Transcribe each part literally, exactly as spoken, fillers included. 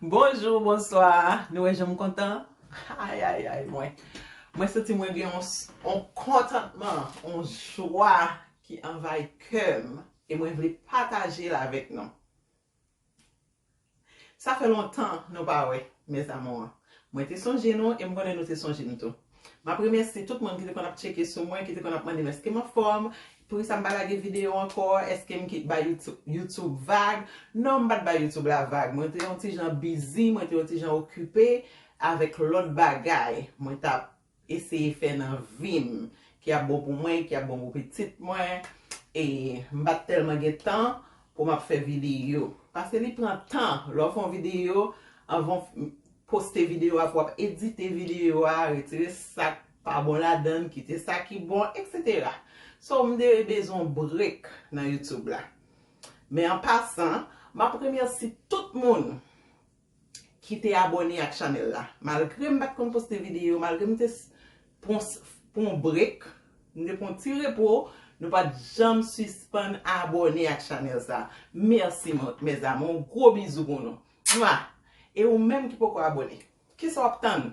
Bonjou, bonswa. Nou wè jan m kontan? Ay, ay, ay, mwen. Mwen santi mwen gen yon, s- yon kontantman, yon jwa ki anvayi kè m. E mwen vle pataje l avèk nou. Sa fè lontan nou pa wè, mes amours. Mwen te sonje nou e m konnen nou te sonje m tou. M ap remèsye tout moun ki te konn ap tcheke sou mwen, ki te konn ap mande m èske m anfòm, poukisa m pa lage videyo ankò, èske m ki bay YouTube, YouTube vag. Non, m pa t bay YouTube la vag. Mwen te yon ti jan bizi, mwen te yon ti jan okipe avèk lòt bagay mwen t ap eseye fè nan vi m, ki ap bon pou mwen, ki ap bon pou pitit mwen. E m pa t tèlman gen tan pou m ap fè videyo. Paske li pran tan, lè w fè yon videyo, anvan w poste videyo a, pou w ap edite videyo a, retire sa k pa bon ladan l, kite sa ki bon, etsetera. So, m te bezwen yon break nan YouTube la. Men an pasan, m ap remèsye tout moun ki te abòne ak chanèl la. Malgre m pa t konn poste videyo, malgre m te s- pran s- pran break, m te pran ti repo, nou pa t janm sispann abòne ak chanèl sa. Mèsi, mon- mes amours, yon gwo bizou pou nou. Mwa! E ou menm ki poko abòne, kisa w ap tann?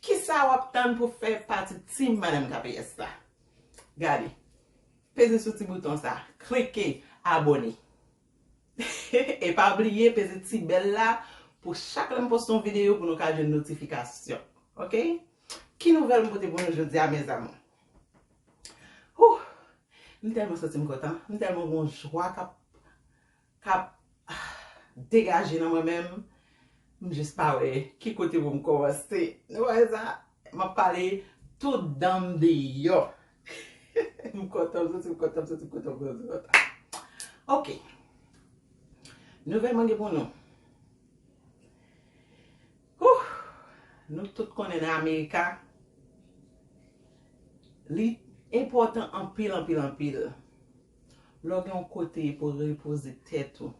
Kisa w ap tann pou fè pati team Madanm K P S la? Gade, peze sou ti bouton sa, klike abòne. E pa bliye peze ti bèl la pou chak lè m poste yon videyo pou nou ka jwenn notifikasyon. Oke? Ki nouvèl m pote pou nou jodi a, mes amours? Huh! M tèlman santi m kontan, m tèlman gon jwa k ap, k ap degaje nan mwen menm. M jis pa wè ki kote pou m kòmanse. Nou wè sa? M ap pale tout dan m deyò. M kontan, m santi m kontan, m santi m kontan, m santi m kontan. Oke. Nouvèl mwen gen pou nou. Huh! Nou tout konnen nan Amerika, li enpòtan anpil, anpil, anpil. Lè w gen yon kote pou repoze tèt ou,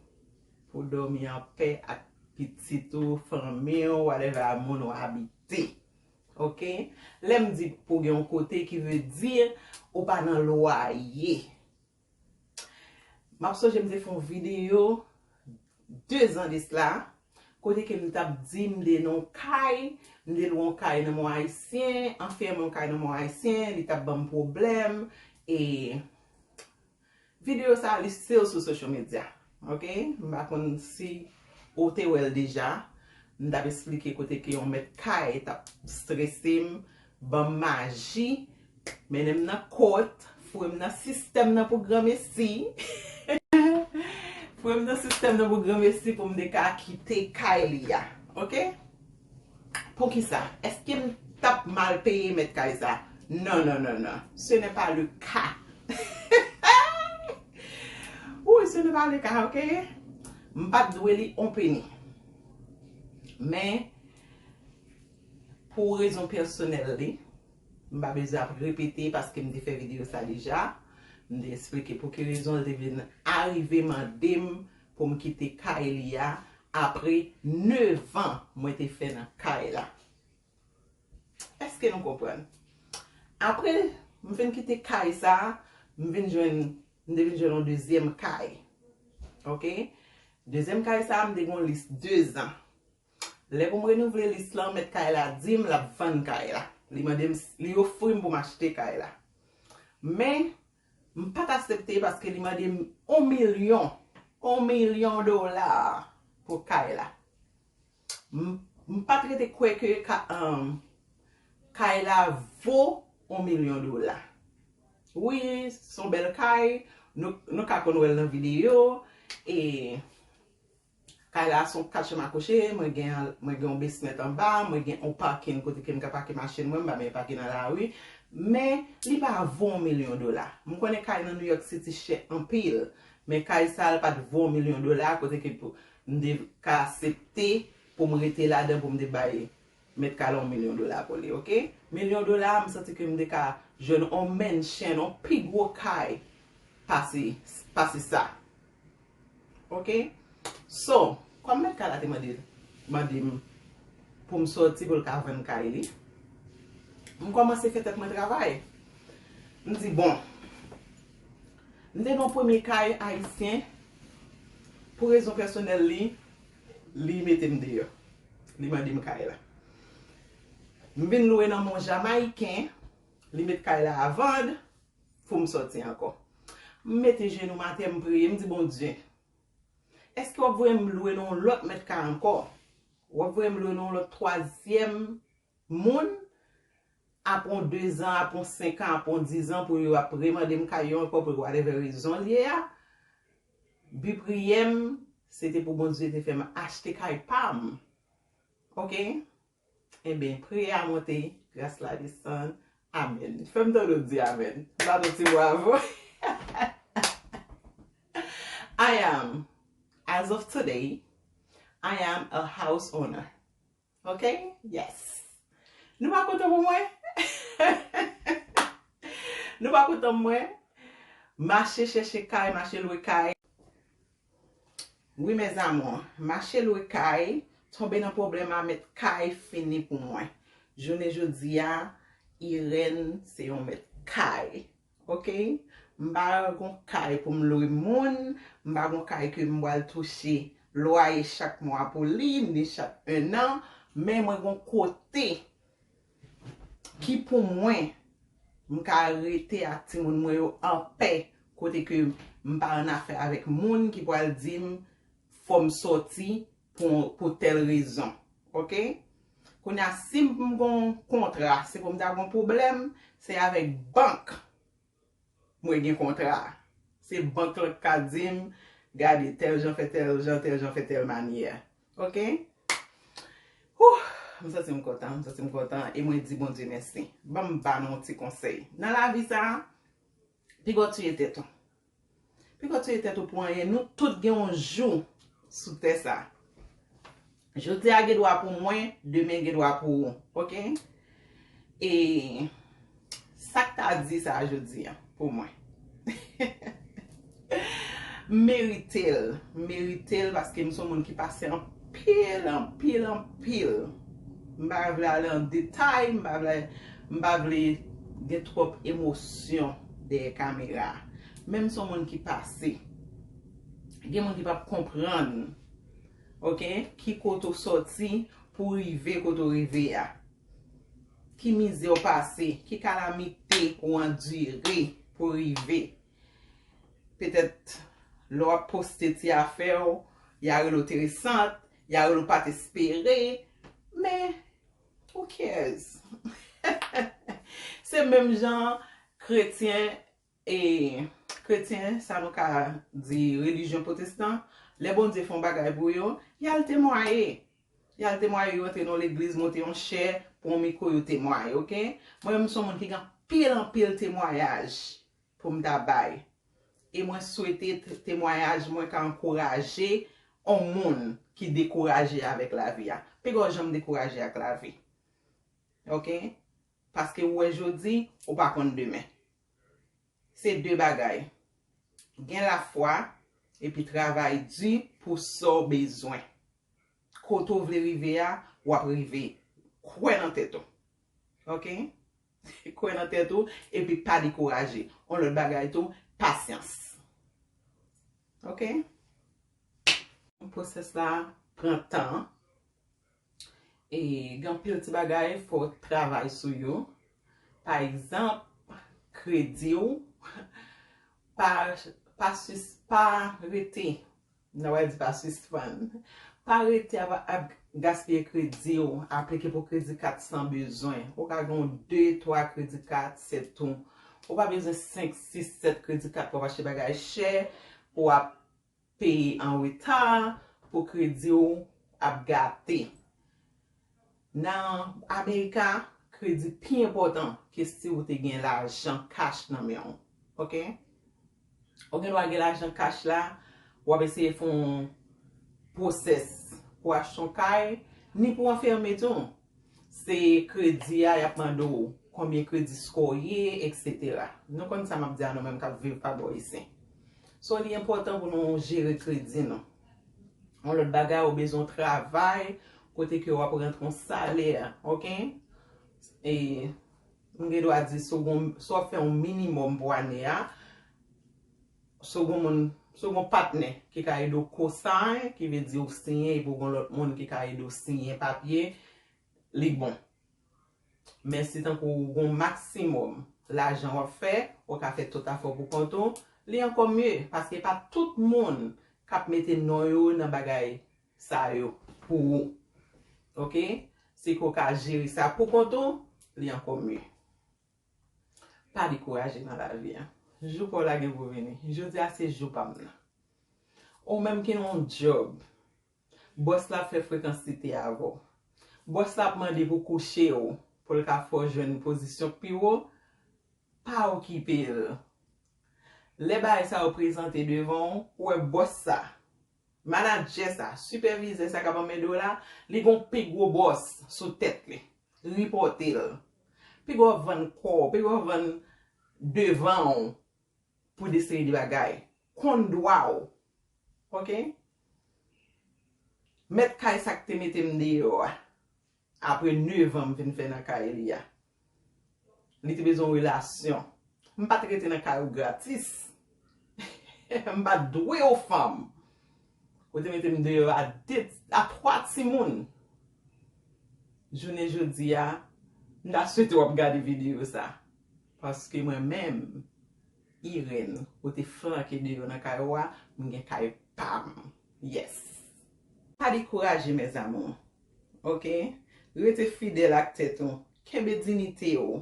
pou w dòmi anpè ak pitit ou, fanmi w, whatever moun ou abite. Oke? Lè m di pou w gen yon kote, ki vle di ou pa nan lwaye. M ap sonje m te fè yon videyo de zan de sila, kote ke m t ap di m te nan yon kay, m te lwe yon kay nan men yon Ayisyen, anfen, yon kay nan men yon Ayisyen, li t ap ban m pwoblèm, e videyo sa, li still sou social media, oke? M pa konn si ou te wè l deja, m t ap esplike kote ke yon mèt kay t ap strese m, ban m maji, mennen m nan kot, foure m nan sistèm nan pou granmesi. Foure m nan sistèm nan pou granmesi pou m te ka kite kay li a. Oke? Poukisa? Èske m t ap mal peye mèt kay sa? Non, non, non, non. Ce n'est pas le cas. Wi, ce n'est pas le cas, oke? M pa t dwe li on peni. Men, pou rezon pèsonèl li, m pa bezwen ap repete paske m te fè videyo sa deja. M te esplike pou ki rezon l te vin arive mande m pou m kite kay li a apre nevan mwen te fè nan kay la. Èske nou konprann? Apre m fin kite kay sa, m vin jwenn, m te vin jwenn yon dezyèm kay. Oke? Dezyèm kay sa, m te gen yon lis de zan. Lè pou m renouvle lis lan, mèt kay la di m l ap vann kay la. Li mande m, li ofri m pou m achte kay la. Men, m pa t aksepte paske li mande m yon milyon, yon milyon dola pou kay la. M, m pa t rete kwè ke ka, um, kay la vo yon milyon dola. Wi, se yon bèl kay, nou, nou ka konn wè l nan videyo, e kay la se yon kat chanm a kouche, mwen gen, mwen gen yon basement anba, mwen gen yon parking kote ke m ka pake machin mwen, m pa benyen pake nan lari. Men, li pa vo yon milyon dola. M konnen kay nan New York City chè anpil, men kay sa a pa t vo yon milyon dola, kote ke pou, m te ka aksepte pou m rete ladan, pou m te bay mèt kay la yon milyon dola pou li, oke? Milyon dola, m santi ke m te ka jwenn yon mansion, yon pi gwo kay pase, pase sa. Oke? So, kòm mèt kay la te mande, mande m pou m sòti pou l ka vann kay li, m kòmanse fè tèt mwen travay. M di, bon, m te nan premye kay ayisyen, pou rezon pèsonèl li, Li mete m deyò. Li mande m kay la. M vin lwe nan men yon Jamayiken, li met kay la a vann pou m sòti ankò. M mete jenou m atè, m priye, m di, Bondye, èske w ap voye m lwe nan yon lòt mèt kay ankò? W ap voye m lwe nan yon lòt twazyèm moun? Apre yon dezan, apre yon senkan, apre yon dizan, pou yo ap remande m kay yo ankò, pou whatever rezon l ye a. Bi priyè m, se te pou Bondye te fè m achte kay pa m. Oke? Enben, priyè a monte, gras la desann. Amèn. Fè m tande w di amèn. Bat yon ti bravo. I am, as of today, I am a house owner. Ok? Yes. Nou pa kontan pou mwen? Nou pa kontan pou mwen? Mache chèche kay, mache lwe kay. Wi, mes amours, mache lwe kay, tonbe nan pwoblèm a mèt kay fini pou mwen. Jounen jodi a, Irène se yon mèt kay. Ok? M pa gon kay pou m lwe moun, m pa gon kay ke m pral touche lwaye chak mwa pou li, ni chak en an, men mwen gon kote ki pou mwen, m ka rete ak timoun mwen yo anpè, kote ke m pa annafè avèk moun ki pral di m fò m sòti pou, pou tèl rezon. Ok? Kounye a, si m gon kontra, se pou m ta gon pwoblèm, se avèk bank mwen gen kontra a. Se bank lan k ka di m, gade, tèl jan fè tèl jan, tèl jan fè tèl manyè. Ok? Wouh! M santi m kontan, m santi m kontan, e mwen di Bondye mèsi. Ban m ba nou yon ti konsèy. Nan lavi sa a, piga w tiye tèt ou. Piga w tiye tèt ou pou anyen. Nou tout gen yon jou sou tè sa. Jodi a gen dwa pou mwen, demen gen dwa pou ou. Ok? E sa k ta di sa jodi a pou mwen? M merite l. M merite l paske m se yon moun ki pase anpil, anpil, anpil. M pa vle ale an detay, m pa vle, m pa vle gen twòp emosyon dèyè kamera. Men m se yon moun ki pase. Gen moun ki p ap konprann, ok, ki kote w sòti pou w rive kote w rive a. Ki mizè w pase, ki kalamite ou andire pou w rive. Petèt, lè w ap poste ti afè w, y a rele w te resant, y a rele w pa t espere, men, who cares? Se menm jan kretyen, e, kretyen, sa nou ka di relijyon pwotestan, lè Bondye fè yon bagay pou yo, y al temwaye. Y al temwaye, yo antre nan legliz, monte yon chè, pran yon mikwo, yo temwaye, ok? Mwen menm, m se yon moun ki gen anpil, anpil temwayaj pou m ta bay. E mwen swete t-, temwayaj mwen ka ankouraje yon moun ki dekouraje avèk lavi a. Piga w janm dekouraje ak lavi. Ok? Paske ou wè jodi, ou pa konn demen. Se de bagay. Gen lafwa, epi travay di pou sa w bezwen. Kote w vle rive a, w ap rive. Kwè nan tèt ou. Ok? Kwè nan tèt ou, epi pa dekouraje. Yon lòt bagay tou, pasyans. Ok? Pwosès la pran tan. E gen anpil ti bagay, fò w travay sou yo. Pa egzanp, kredi w. Pa, pa sis-, pa rete, m ta pral di pa sispann. Pa rete ap, ap gaspiye kredi w, aplike pou kredi kat san bezwen. Ou ka gen yon de, twa kredi kat, se tou. Ou pa bezwen senk, sis, sèt kredi kat pou w ap achte bagay chè, pou w ap peye an reta, pou kredi w ap gate. Nan Amerika, kredi pi enpòtan ke si w te gen lajan kach nan men w. Ok? Ou gen dwa gen lajan kach la, w ap eseye fè yon pwosès pou achte yon kay, ni pou w anfème tou. Se kredi a, y ap mande w konbyen kredi score w ye, etsetera. Nou konn sa m ap di a, nou menm k ap viv pa bò isi. So, li enpòtan pou nou jere kredi nou. Yon lòt bagay, ou bezwen yon travay kote ke w ap rantre yon salè, ok? E m gen dwa di, si w gon, si w ap fè yon minimòm pou ane a, si w gon moun, Si w gen yon patnè ki ka ede w co-sign, ki vle di w siyen epi w gen lòt moun ki ka ede w siyen papye, li bon. Men si tankou w gen yon maksimòm lajan w ap fè, ou ka fè tout afè w pou kont ou, li ankò mye, paske pa tout moun k ap mete non yo nan bagay sa yo pou ou. Oke? Si ke w ka jere sa pou kont ou, li ankò mye. Pa dekouraje nan lavi a. Jou pa w la gen pou vini. Jodi a se jou pa m nan. Ou menm ki nan yon djòb, bòs la ap fè frekansite avè w. Bòs la ap mande pou kouche w, pou l ka fè w jwenn pozisyon k pi wo, pa okipe l. Lè bagay sa yo prezante devan w, ou wè bòs sa, manadjè sa, sipèvizè sa k ap anmède w la, li gen yon pi gwo bòs sou tèt li. Ripòte l. Piga w vann kò w, piga w vann devan w pou de seri de bagay. Konn dwa w. Oke? Mèt kay sa k te mete m deyò a, apre nèf an m vin fè nan kay li a. Li te bezwen yon relasyon. M pa t rete nan kay ou gratis. M pa t dwe w fanm. Ou te mete m deyò a de, a twa timoun. Jounen jodi a, m ta swete w ap gade videyo sa. Paske mwen menm, Irène, ou te flanke deyò nan kay ou a, m gen kay pa m. Yes. Pa dekouraje, mes amours. Oke? Rete fidèl ak tèt ou. Kenbe diyite w.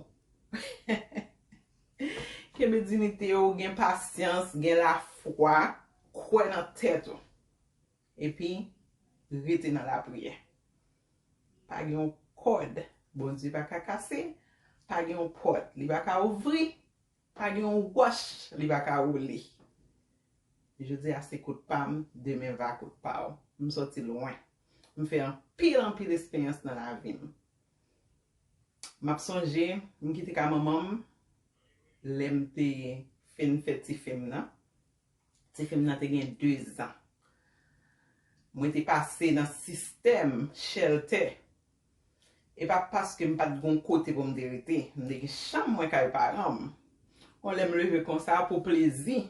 Kenbe diyite w, gen pasyans, gen lafwa, kwè nan tèt ou. Epi, rete nan lapriyè. Pa gen yon kòd Bondye pa ka kase, pa gen yon pòt li pa ka ouvri, pa gen yon wòch li pa ka woule. Jodi a se kout pa m, demen va kout pa w. M sòti lwen. M fè anpil, anpil esperyans nan lavi m. M ap sonje, m kite kay manman m, lè m te fin fè tifi m nan. Tifi m nan te gen de zan. Mwen te pase nan sistèm shelter. E pa paske m pa t gen yon kote pou m te rete. M te gen chanm mwen kay paran m. Yon lè m leve konsa pou plezi,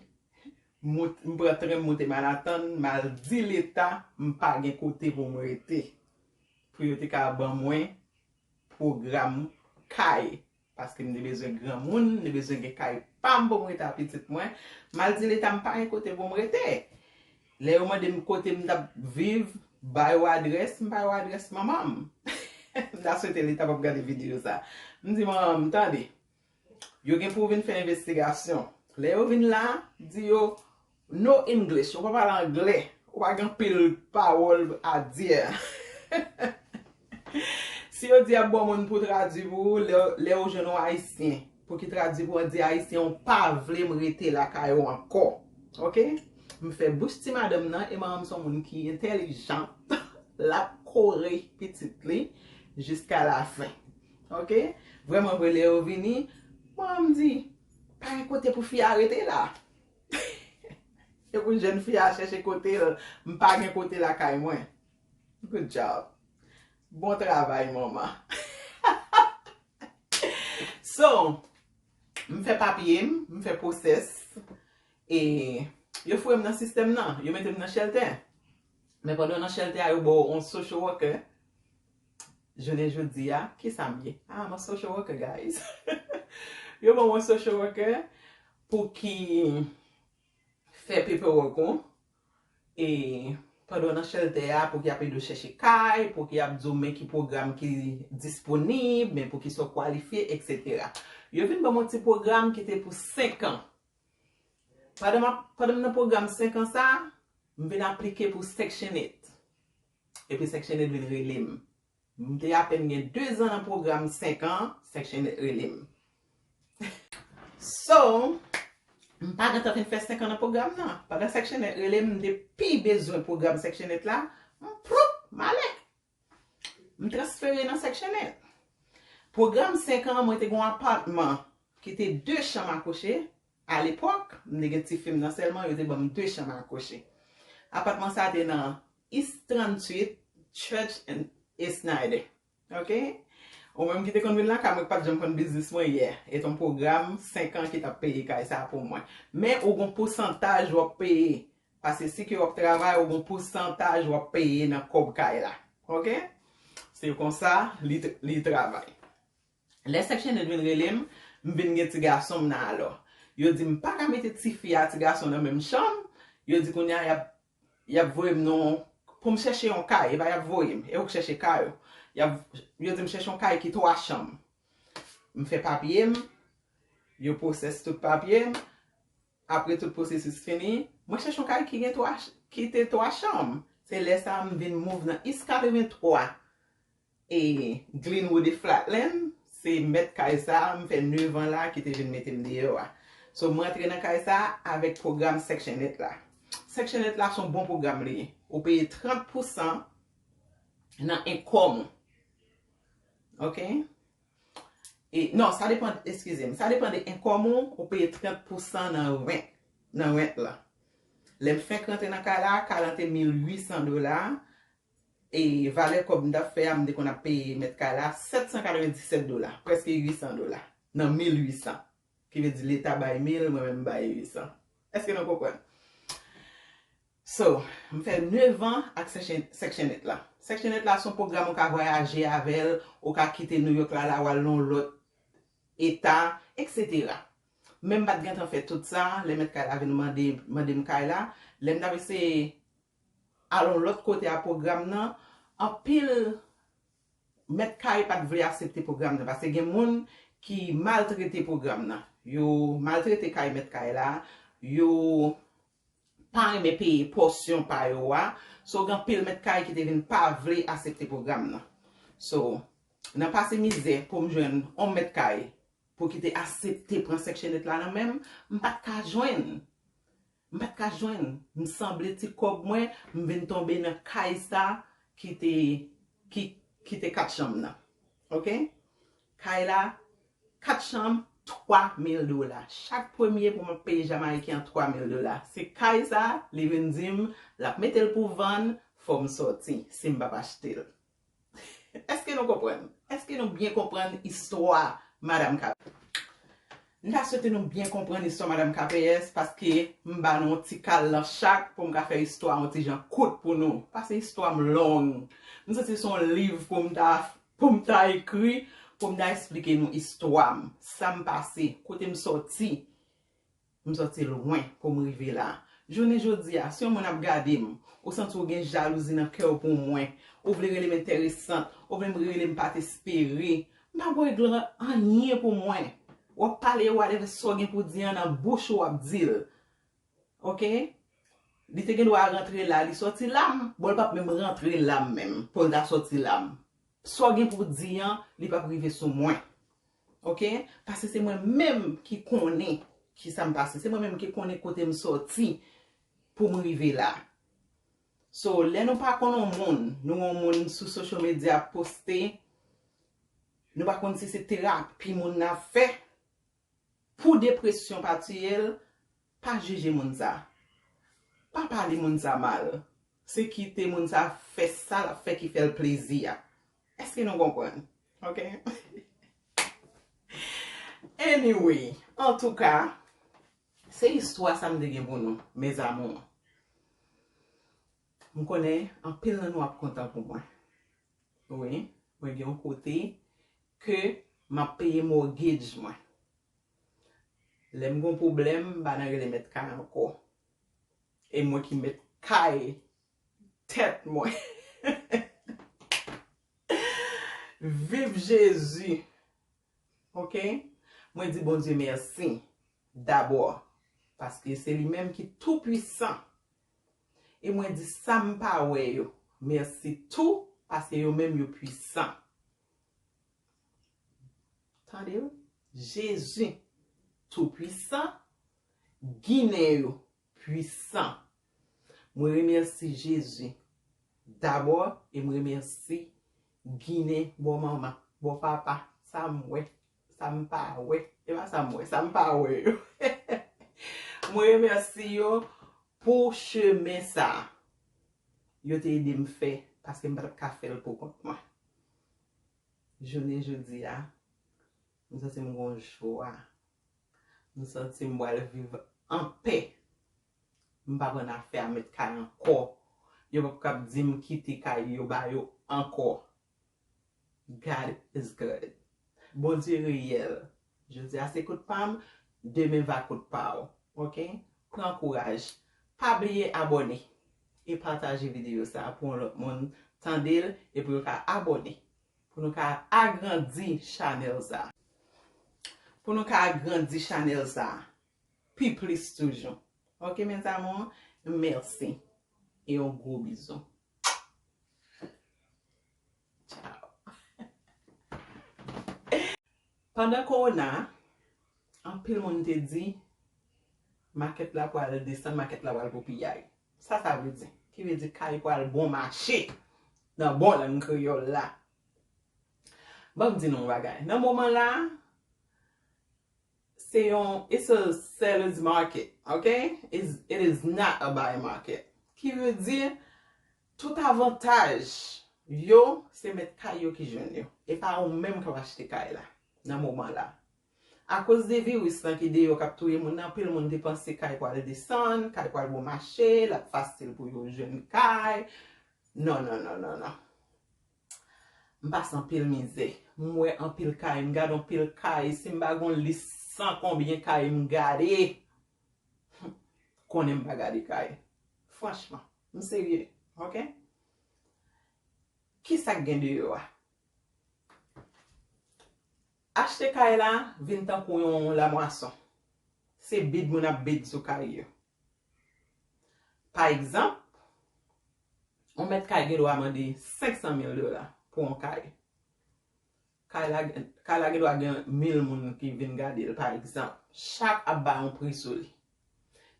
m pran tren m moute Manhattan, m al di leta m pa gen kote pou m rete. Pou yo te ka ban mwen pwogram kay. Paske m te bezwen granmoun, m te bezwen gen kay pa m pou m rete a pitit mwen. M al di leta m pa gen kote pou m rete. Lè yo mande m kote m t ap viv, ba yo adrès, m ba yo adrès manman m. M ta swete leta p ap gade videyo sa. M di manman m, tande, yo gen pou vin fè envestigasyon. Lè yo vin la, di yo, no English, ou pa pale anglè, ou pa gen anpil pawòl a di. Si yo di y ap ba w moun pou tradui pou ou, lè, lè ou jwenn yon Ayisyen pou ki tradui pou ou, di Ayisyen, ou pa vle m rete lakay ou ankò. Oke? M fè bouch ti madanm nan, e manman m se yon moun ki entèlijan. L ap kore pitit li jiska lafen. Oke? Vrèman vre, lè yo vini, manman m di, pa gen kote pou fi a rete la. E pou jèn fi a chèche kote l, m pa gen kote lakay mwen. Good job. Bon travay, manman. So, m fè papye m, m fè pwosès. E yo foure m nan sistèm nan, yo mete m nan shelter. Men pandan w nan shelter a, yo ba w yon social worker. Jounen jodi a, kisa m ye? I'm a social worker, guys. Yo ban mwen social worker pou ki fè paperwork ou. E pandan w nan shelter a, pou ki ap ede w chèche kay, pou ki ap di w men ki pwogram ki disponib, men pou ki sa w kwalifye, etsetera. Yo vin ban mwen ti pwogram ki te pou senk an. Pandan m ap, pandan m nan pwogram senk an sa, m vin aplike pou Section eight. Epi Section eight vin rele m. M te apèn gen de zan nan pwogram senk an, Section eight rele m. So, m pa gentan fin fè senk an nan pwogram nan. Pandan Section eight rele m, m te pi bezwen pwogram Section eight la, m pwoup, m ale. M transfere nan Section eight. Pwogram senk an, mwen te gen yon apatman ki te de chanm a kouche. Alepòk, m te gen tifi m nan sèlman, yo te ban m de chanm a kouche. Apatman sa a te nan East tranntuit, Church and Snyder. Oke? Ou menm ki te konn vin lakay mwen, ki pa t janm konn biznis mwen, yeah. E t yon pwogram senk an ki t ap peye kay sa a pou mwen. Men ou gen yon pousantaj w ap peye Paske si ke w ap travay, ou gen pousantaj w ap peye nan kòb kay la. Oke? Se konsa li, li travay. Lè Section eight vin rele m, m vin gen ti gason m nan alò. Yo di m pa ka mete tifi a ti gason nan menm chanm. Yo di kounye a y ap, y ap voye m nan, pou m chèche yon kay. E pa y ap voye m, e ou k chèche kay ou. Y ap, yo di m chèche yon kay ki twa chanm. M fè papye m, yo pwosès tout papye m. Apre tout pwosesis fini, mwen chèche yon kay ki gen twa, ki te twa chanm. Se lè sa a m vin move nan East katreventwa e Glenwood e Flatland. Se mèt kay sa a, m fè nèf an la ki te vin mete m deyò a. So, mwen antre nan kay sa a avèk pwogram Section eight la. Section eight la se yon bon pwogram li ye. Ou peye trant pousan nan enkòm ou. Oke? E, non, sa depann, eskize m, sa depann de enkòm ou, ou peye trant pousan nan rent, nan rent la. Lè m fenk rantre nan kay la, kay la te mil uitsan dola, e valè kòb m t ap fè a, m te konn ap peye mèt kay la sèt san katrevenndisèt dola, prèske uitsan dola, nan mil uitsan. Ki vle di Leta bay mil, mwen menm m bay uitsan. Èske nou konprann? So, m fè nèf an ak Section, Section eight la. Section eight la se yon pwogram ou ka vwayaje avè l, ou ka kite New York la, la w al nan yon lòt eta, etsetera. Men m pa t gentan fè tout sa, lè mèt kay la vin mande, mande m kay la, lè m t ap eseye al yon lòt kote a pwogram nan, anpil mèt kay pa t vle aksepte pwogram nan, paske gen moun ki maltrete pwogram nan. Yo maltrete kay mèt kay la, yo pa renmen peye pòsyon pa yo a. So, gen anpil mèt kay ki te vin pa vle aksepte pwogram nan. So, nan pase mizè pou m jwenn yon mèt kay pou ki te aksepte pran Section eight la nan men m, m pa t ka jwenn. M pa t ka jwenn. M sanble ti kòb mwen, m vin tonbe nan kay sa ki te, ki, ki te kat chanm nan. Oke? Kay la, kat chanm, twa mil dola. Chak premye pou mwen peye Jamayiken an twa mil dola. Se kay sa, li vin di m, l ap mete l pou vann, fò m sòti, si m p ap achte l. Èske nou konprann? Èske nou byen konprann istwa Madam K P S? M ta swete nou byen konprann istwa Madam K P S, paske m ba nou yon ti kal nan chak pou m ka fè istwa yon ti jan kout pou nou. Paske istwa m long. M santi se yon liv pou m ta, pou m ta ekri, pou m ta eksplike nou istwa m, sa m pase, kote m sòti. M sòti lwen pou m rive la. Jounen jodi a, si yon moun ap gade m, ou santi w gen jalouzi nan kè w pou mwen, ou vle rele m enteresant, ou vle m rele m pa t espere, m pa p regle anyen pou mwen. W ap pale whatever sa w gen pou di an nan bouch ou w ap di l. Oke? Li te gen dwa rantre la, li sòti la, bon, l p ap menm rantre la menm, pou l ta sòti la. Sa w gen pou di an, li p ap rive sou mwen. Oke? Paske se mwen menm ki konnen kisa m pase. Se mwen menm ki konnen kote m sòti pou m rive la. So, lè nou pa konn yon moun, nou wè yon moun sou social media ap poste, nou pa konn si se terapi moun nan ap fè, pou depresyon pa tiye l, pa jije moun sa. Pa pale moun sa mal. Se kite moun sa fè sa l ap fè ki fè l plezi a. Èske nou konprann? Oke? Anyway, antouka, se istwa sa m te gen pou nou, mes amours. M konnen anpil nan nou ap kontan pou mwen. Wi, mwen gen yon kote ke m ap peye mortgage mwen. Lè m gon pwoblèm, m pa nan rele mèt kay ankò. E mwen ki mèt kay tèt mwen. Viv Jezi! Oke? Mwen di Bondye mèsi dabò, paske se li menm ki tou pwisan. E mwen di sa m pa wè yo mèsi tou, paske yo menm yo pwisan. Tande w? Jezi tou pwisan, Ginen yo pwisan. Mwen remèsi Jezi dabò e mwen remèsi Ginen, bò manman, bò papa, sa m wè, sa m pa wè, e pa sa m wè, sa m pa wè yo. Mwen remèsi yo pou chemen sa a yo te ede m fè, paske m pa t ap ka fè l pou kont mwen. Jounen jodi a, m santi m gon jwa. M santi m pral viv anpè. M pa pran afè a mèt kay ankò. Yo p ap kab di m kite kay yo ba yo ankò. God is good. Bondye reyèl. Jodi a se kout pa m, demen va kout pa w. Oke? Pran kouraj. Pa bliye abòne e pataje videyo sa a pou yon lòt moun tande l e pou yo ka abòne. Pou nou ka agrandi chanèl sa. Pou nou ka agrandi chanèl sa pi plis toujou. Oke, mes amours, mèsi. E yon gwo bizou. Tchao. Pandan kowona, anpil moun te di, makèt la pral desann, makèt la pral pou piyay. Sa sa vle di? Ki vle di kay pral bon mache nan bon lang kreyòl la. Ban m di nou yon bagay. Nan moman la, se yon, it's a seller's market, ok? It's, it is not a buy market. Ki vle di, tout avantaj yo, se mèt kay yo ki jwenn yo. E pa ou menm k ap achte kay la, nan moman la. Akoz de viris lan ki deyò k ap touye moun nan, anpil moun te panse kay pral desann, kay pral bon mache, l ap fasil pou yo jwenn kay. Non, non, non, non, non. M pase anpil mizè. M wè anpil kay, m gade anpil kay. Si m pa gon lis san konbyen kay m gade, konnen m pa gade kay. Franchman, m serye, oke? Kisa k gen deyò a? Achte kay la vin tankou yon lamwason. Se bid moun ap bid sou kay yo. Pa egzanp, yon mèt kay gen dwa mande senk san mil dola pou yon kay. Kay la, kay la gen dwa gen mil moun ki vin gade l, pa egzanp. Chak ap bay yon pri sou li.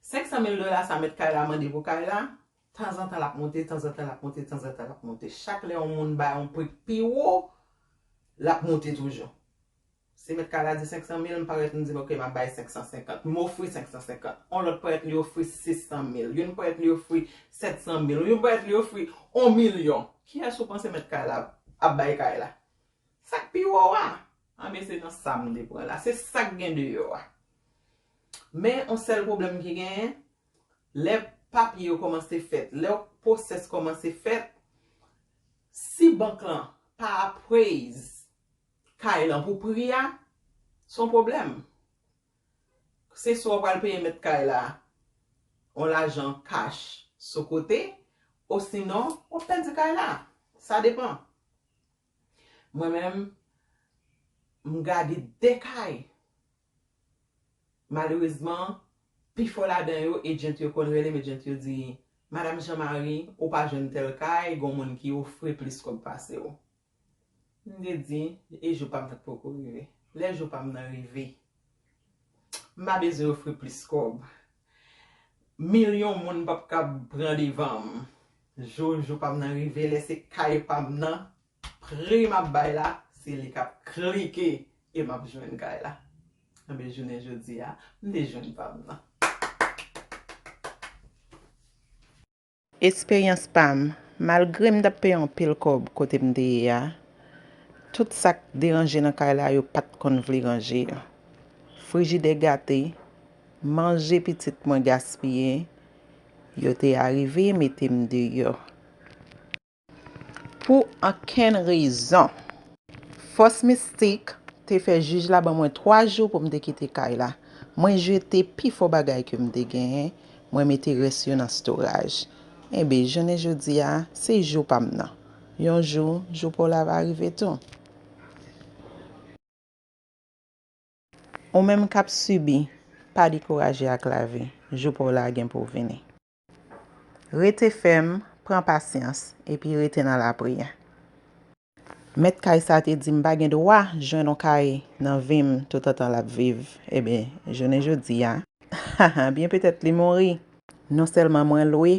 Senk san mil dola sa mèt kay la mande pou kay la, tanzantan l ap monte, tanzantan l ap monte, tanzantan l ap monte. Chak lè yon moun bay yon pri k pi wo, l ap monte toujou. Si mèt kay la di senk san mil, m parèt m di, "Ok, m ap bay senk san senkant." M ofri senk san senkant. On lòt parèt li ofri sis san mil. Youn parèt li ofri sèt san mil. Youn parèt li ofri on milyon. Kiyès ou panse mèt kay la ap bay kay la? Sa k pi wo a. Anben, se nan sa m te pran la. Se sa k gen deyò a. Men, yon sèl pwoblèm ki genyen, lè papye yo kòmanse fèt, lè pwosès kòmanse fèt, si bank lan pa appraise kay lan pou pri a, se yon pwoblèm. Se swa w pral peye mèt kay la yon lajan kach sou kote, osinon, w ap pèdi kay la. Sa depann. Mwen menm, m gade de kay. Malerezman, pifò ladan yo, agent yo konn rele m, agent yo di, "Madam Jean Marie, ou pa jwenn tèl kay, gon moun ki ofri plis kòb pase w." M te di, "E jou pa m nan poko rive. Lè jou pa m nan rive, m pa bezwen ofri plis kòb. Milyon moun p ap kab pran devan m. Jou, jou pa m nan rive, lè se kay pa m nan, pri m ap bay la, se li k ap klike e m ap jwenn kay la." Anben, jounen jodi a, m te jwenn pa m nan. Esperyans pa m, malgre m t ap peye anpil kòb kote m te ye a, tout sa k deranje nan kay la yo pa t konn vle ranje yo. Frijidè gate, manje pitit mwen gaspiye, yo te arive mete m deyò. Pou okenn rezon. Fòs mistik te fè jij la ban mwen twa jou pou m te kite kay la. Mwen jete pifò bagay ke m te genyen, mwen mete rès yo nan storaj. Enben, jounen jodi a, se jou pa m nan. Yon jou, jou pa w la va rive tou. Ou menm k ap sibi, pa dekouraje ak lavi, jou pa w la gen pou w vini. Rete fèm, pran pasyans, epi rete nan lapriyè. Mèt kay sa te di m pa gen dwa jwenn yon kay nan vi m toutotan l ap viv. Enben, jounen jodi a, byen petèt li mouri. Non sèlman mwen lwe,